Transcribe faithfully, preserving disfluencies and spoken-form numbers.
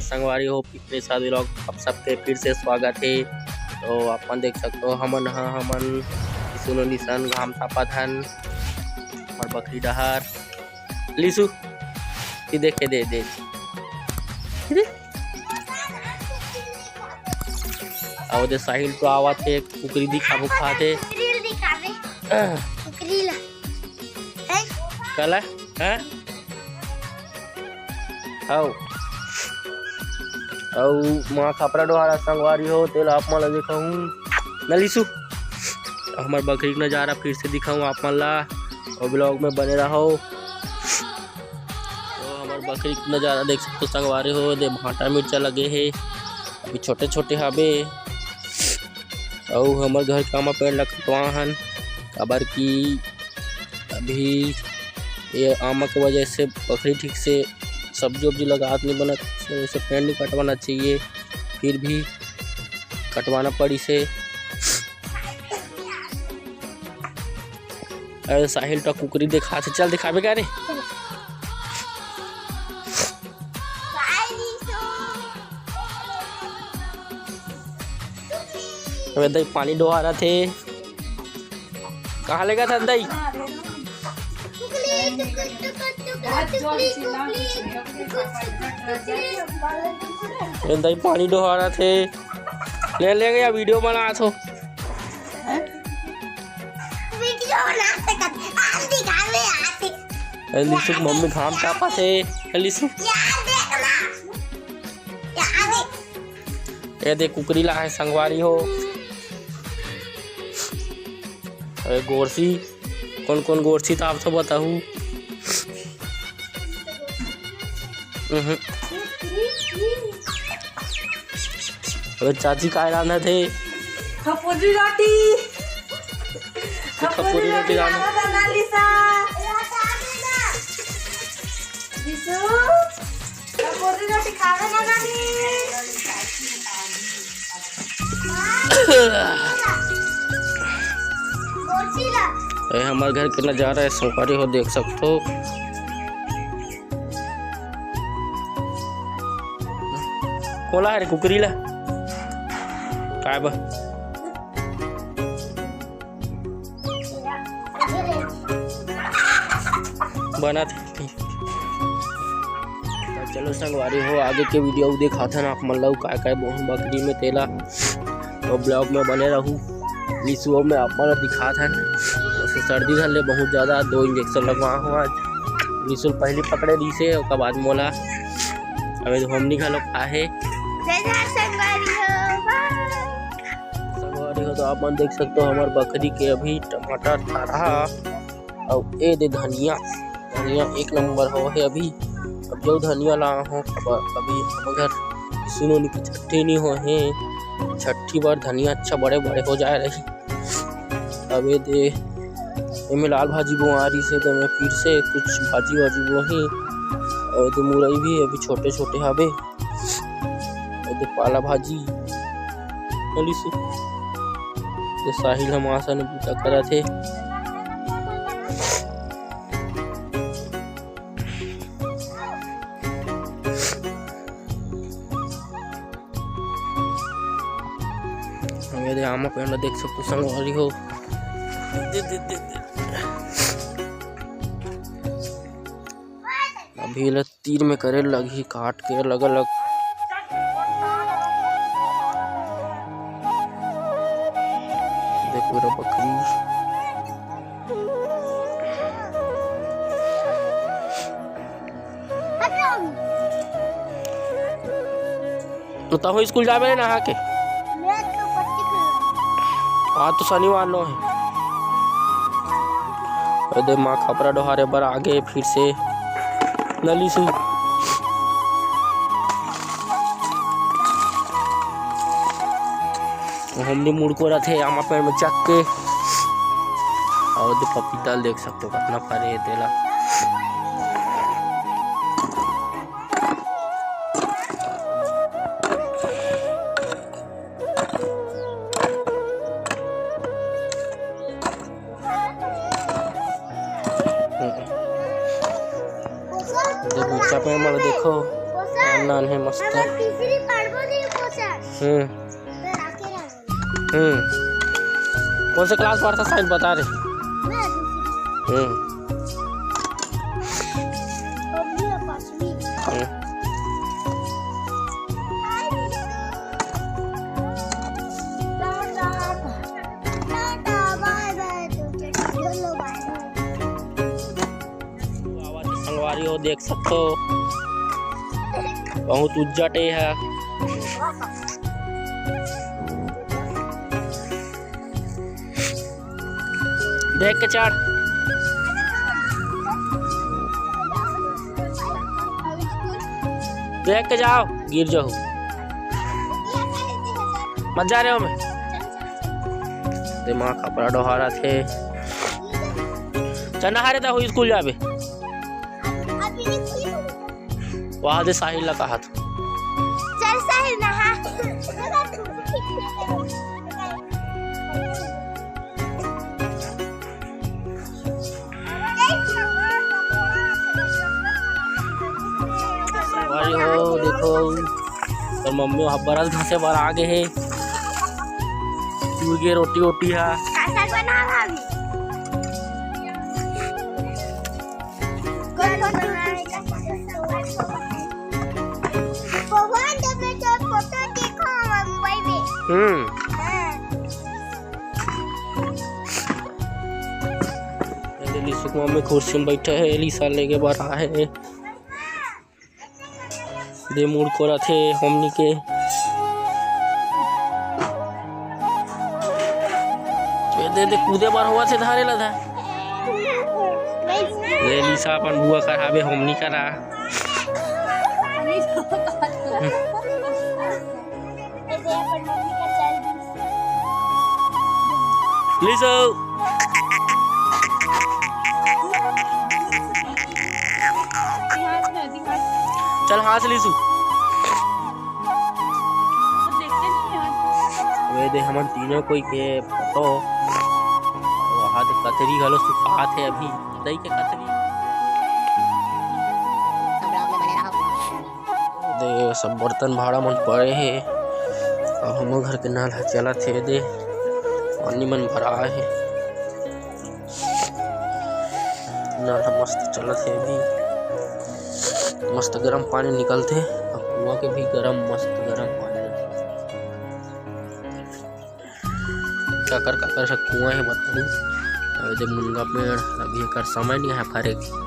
संगवारी हो, पिकनिक साथ vlog आप सबके फिर से स्वागत हे। तो अपन देख सकते हो, हमन ह, हमन सुनो निशन घाम तापत हन, हमर बकरी डहार। लिसु, ये देखे दे, दे। अउ दे साहिल तो आवत हे, कुकरी दिखाबो खात हे। कुकरी ल दिखाबे। आह। कुकरी ला। हैं? काला? हैं? हव। अउ माँ खपरा डोहारा संगवारी हो, तेला आप मन ला दिखाहूँ। न लिसु, हमर बकरी के नजारा फिर से दिखाहूँ आप मन ला, अउ vlog में बने रहो। तो हमर बकरी के नजारा देख सकते हो संगवारी हो, दे भाटा मिर्चा लगे हे, अभी छोटे-छोटे हाबे। अउ हमर घर के आमा पेड़ ला कटवा हन, काबर कि अभी ये आमा के वजह से बकरी ठीक से सब्जी-उब्जी लगात नइ बनत, वजह से पेड़ नइ कटवाना चाहिए, फिर भी कटवाना पड़िस हे। अरे साहिल तो कुकरी देखात हे, चल दिखाबे का रे? अबे दई पानी डोहारत हे, कहाँ लेगत हस दई? ए दई पानी डोहारत हे, ले ले गया वीडियो बनात हो। वीडियो बना सकत, आज दिखावे आते। ए लिसु के मम्मी घाम तापत हे। ए लिसु। यार देख ना। यार देख। ए दे कुकरी ला हे संगवारी हो। अरे गोरसी, कोन कोन गोरसी तापत हो बताहू। उहुं। अबे चाची काय रांधत हे? खपुरी रोटी। खपुरी रोटी रांधत हे। बना लिसा। लिसु, खपुरी रोटी खावे ना नानी। ए हमर घर के नजारा हे संगवारी हो, देख सकथो। कोला हे रे कुकरी ला? काय बा? बनत हे। त चलो संगवारी हो, आगे के वीडियो दिखाथन आप मन ला, काय काय बोहन बकरी में तेला, तो vlog में बने रहू। लिसुओ में आप मन ला दिखाथन, उसे सर्दी धर ले बहुत ज्यादा, दो इंजेक्शन लगवा हो आज। लिसु ल पहली पकड़े रहिसे, ओकर बाद मोला। अबे तो हमनी घलो खाहे। जय जोहार संगवारी हो, bye। संगवारी हो, तो आप मन देख सकते हो, हमर बकरी के अभी टमाटर, थरहा अउ ए दे धनिया, धनिया एक नंबर हो हे। अभी अब जो धनिया ला हो, अब अभी हमर घर सुनो नी कि छट्ठी नी हो हे, छट्ठी बर धनिया अच्छा बड़े बड़े हो जाए रही। अब ए दे एमे लाल भाजी बोआ रहिसे, त एमे फिर से कुछ भाजी वाजी बोही। अउ ए दे मुरई भी अभी छोटे छोटे हाबे। ए दे पाला भाजी। चलिस ए साहिल हम आसन बूता करत हे। हम ए दे आमा पेड़ ला देख सकथो संगवारी हो। दे, दे, दे, दे। अभी एला तीर में करे लगही, काट के अलग-अलग। देख मेरा बकरी। तो तहु स्कूल जाबे रे नहा के? आज तो शनिवार नो हे। ए दे माँ खपरा डोहारे बर आगे फिर से नली से। हमनी मुड़को रथे आमा पेड़ में चक के। अउ दे पपीता ल देख सकथो, कतना फरे हे तेला। दे बुच्चा पेड़ मन देखो। नान हे मस्त। अगर तीसरी पढ़बो नहीं पहुंचा। हम्म। तो आके रहो। हम्म। कौन से क्लास पढ़ता साहिल बता रे। मैं दूसरी। हम्म। अगली और पांचवी। हम्म। टाटा, बाय बाय, बोलो बाय बाय। संगवारी हो, देख सकथो, बहुत उज्जट ए ह। देख के चढ़। देख के जाओ, गिर जाओ। मत जा रहे हो मैं। दिमाग कपड़ा डोहारत हे। चल नहा रे, ता स्कूल जाबे। वहाँ दे साहिल ला कहा था। चल साहिल नहा। भाई हो, देखो, तोर मम्मी वहाँ बरस घसे बर आ गे हे। चूर के रोटी वोटी हा। का साग बना भाभी? भगवान जब मैं तो फोटो देखो मोबाइल में। हम्म। हाँ। ये लिसु के मम्मी कुर्सी में बैठे हे, लिसा लेके बर आए हे। दे मुड़ कोरत हे हमनी के। ए दे, दे कूदे बर होवत हे, धारे ला धा। ले लिसा अपन बुआ कराबे, हमनी करा। लिसो। चल हाँस लिसु। वे दे हमन तीनों कोई के फोटो। वहाँ दे कतरी घलो सुखात हे अभी। दई के कतरी। दे सब बर्तन भाड़ा मन पड़े हे। अउ हमर घर के नल ह चलत हे। दे पानी मन भराए हे। नल ह मस्त चलत हे अभी। मस्त गरम पानी निकलथे। अउ कुआं के भी गरम, मस्त गरम पानी निकलथे। काकर काकर से कुआं हे बताहू। अउ एदे मुनगा पेड़, अभी एकर समय नहीं है फरे के।